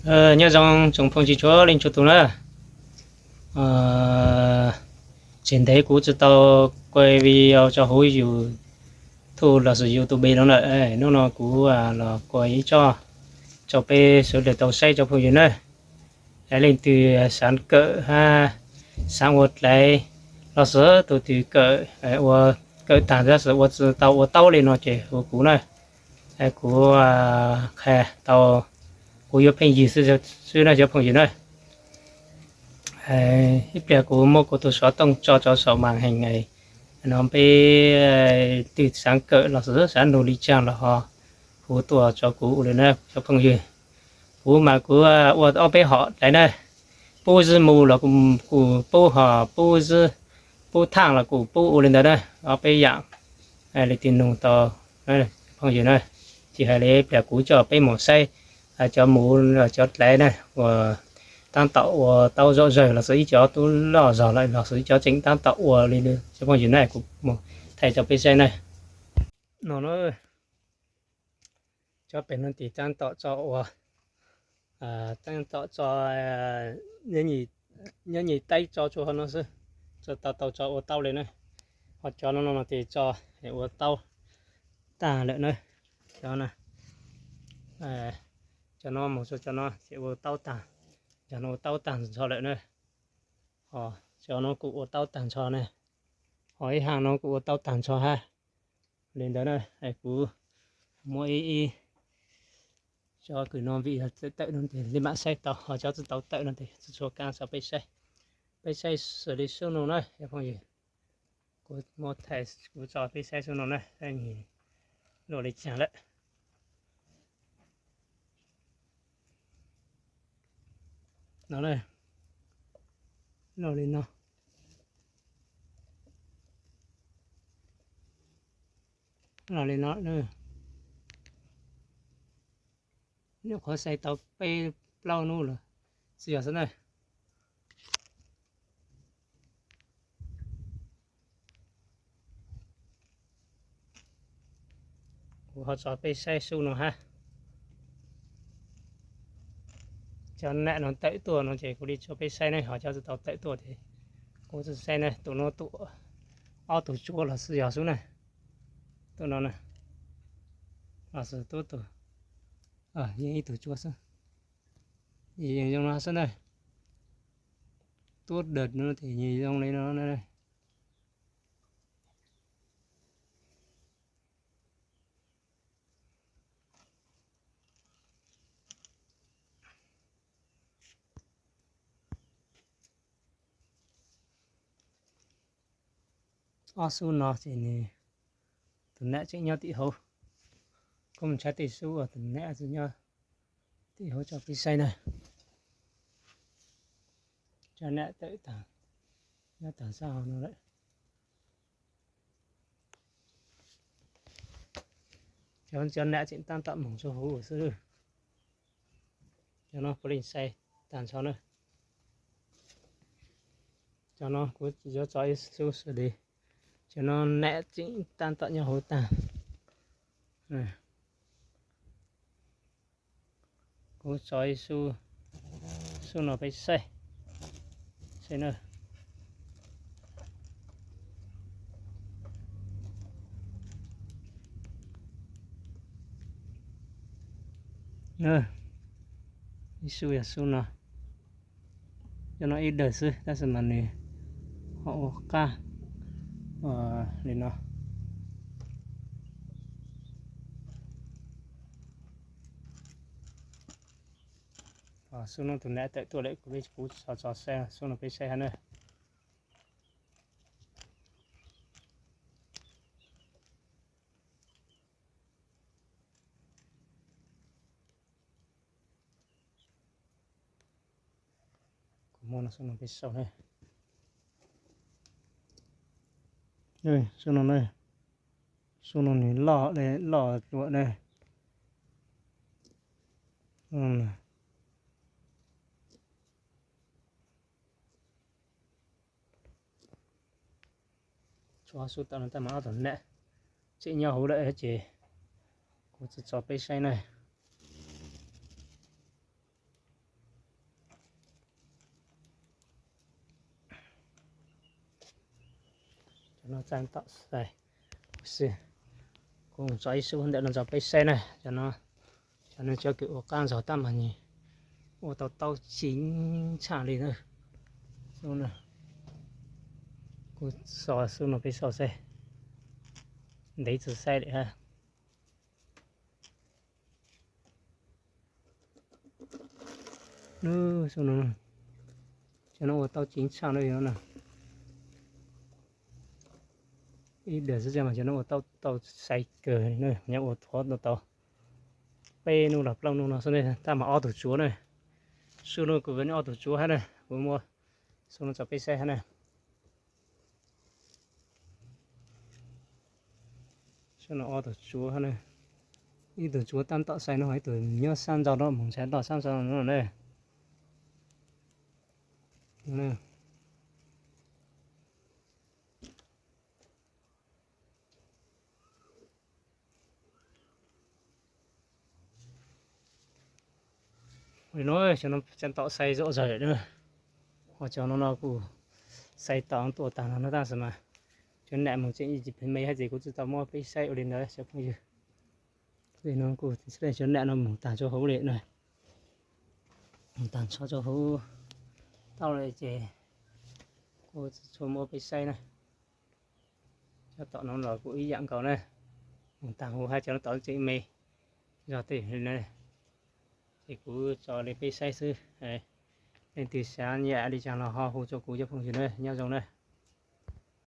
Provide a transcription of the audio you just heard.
Nyob zoo tsoom phooj ywg txhua leej txhua tus na. Tsis ntev kuv tsis tau kuaj video tso huv YouTube los sis YouTube no lawm. Hnub no kuv los kuaj ib tsob rau peb sawv daws tau saib tsoom phooj ywg na. Leej twg xav kawm hab xav ua dlaiv los sis tus twg kawm, ua kawm tag tab sis ua tsis tau ua taub li no ces hu kuv na. Kuv qha tau, kuv yuav pheej yig xwb na cov phooj ywg na. Ib pliag kuv muab kuv tus xov tooj tso rau saum màn hình no, peb twg xav kawm los sis xav nug li caag los ho hu tuaj rau kuv ua li na cov phooj ywg. Kuv mas kuv ua ob peb hom dlaiv na, pub zwb mu los kuj pub, ho pub zwb, pub thaaj los kuj pub ua li ntawd na, ob peb yaam li twg nug tau phooj ywg na. Tsis hais li pliag kuv coj peb mus saib cov muv, cov dlaiv na, uas tab tom ua taub zom zawg los sis ib cov tub loj zog lawm los sis ib cov tseem tab tom ua li cov phooj ywg na, kuv mus thaij rau peb saib na. No na, cov pem no ces tab tom tso ua, tab tom tso nyob nyim taib tso tsua no xwb, tso tau tau tso ua taub li na. Ho cov no no ces tso ua taub tag lawm na. Cov no, cov no mus txog cov no ces ua taub tag, cov no ua taub tag nrho lawm na. Ho cov no kuj ua taub tag nrho na. Ho ib haaj no kuj ua taub tag nrho hab. Li ntawd na, kuv muab ib, ib cov kws no vim yog tawm tawm no ces li mam saib tau, ho cov tsis tau tawm no ces tsis tshua kaab tso peb saib. Peb saib xws li xub no na cov phooj ywg. Kuv muab thaij kuv tso peb saib xub no na, saib luaj li caag lawm. No, luaj li no. Luaj li no, nyuam qhuav saib tau peb plaub hnub lawm, tsis yog xwb na. Kuv ho tso peb saib xub no hab. Cov nam no tawm tuaj no ces kuv li tso peb saib ne, ho cov tsis tau tawm tuaj ces kuv tsis saib ne. Tus no tus ob tug tsua los xwb yog xub na. Tus no na, los xwb tub tug, yeej ib tug tsua xwb. Zoo no xwb na. Tub dawm no ces zoo li no na. Ob xub no ces nws, tus nam tseem nyob tim hauv. Kuv mus tshab tej xub uas tus nam tseem nyob tim hauv tso peb saib na. Cov nam tawm tag, nyob tag sab hauv no lawm. Cov, cov nam tseem tab tom moog tso huv xwb. Cov no puav leej saib tag nrho na. Cov no kuv tsis tso ib xub xwb li. Cov no nam tseem tab tom nyob huv tag. Kuv tso ib xub, xub no peb saib, saib na. Ib xub yog xub no. Cov no ib dawg xwb tab sis mas nws ho ua qab li no. Xub no tus nam tawm tuaj lawm, kuv, kuv tso tso saib xub no peb saib hab na. Kuv muab no xub no peb saib na. Xub no na, xub no nws loj, loj dua na. Tshuav xub tom no tab mas ob tug nam tseem nyob huv lawm ces kuv tsis tso peb saib na. No txaj tom xais, kuv tso ib xub ntawm no rau peb saib na. Cov no, cov no cov kws ua qab ntxaug tab mas nws ua tau taub ceev tshaj li na. Xub no, kuv tso xub no peb saib, ntev tsis saib li hab. Xub no, cov no ua taub ceev tshaj li no na. Ib daim xwb mas cov no ua tau, tau sai kawg li na, nyob ua thuav tau peb nub los plaub nub no xwb ne, tab mas ob tug tsuav na. Xub no kuv vij ob tug tsuav hab na, kuv muab xub no tso peb saib hab na. Xub no ob tug tsuav hab na. Ib tug tsuav tab tom sai no, ib tug nyob sab nraud no, moog ntshav loj sab nraud no na. Li no, cov no tseem tom sai zom zaws na. Ho cov no no kuv sai tom tuaj taag no no tab sis mas cov nam moog tseem me hab ces kuv tsi tau muab peb saib ua li ntawd cov phooj ywg. Li no kuv cov nam no moog taag rua huv li na, moog taag nrho rua huv tau li ces kuv tsi tshua muab peb saib na. Cov tom no los kuj ib yaam nkaus na, moog taag huv hab cov no tom tseem me zog tej li na. Ces kuv tso li peb saib xwb. Leej twg xav nyam li caag los ho hu rua kuv cov phooj ywg na, nyob zoo na.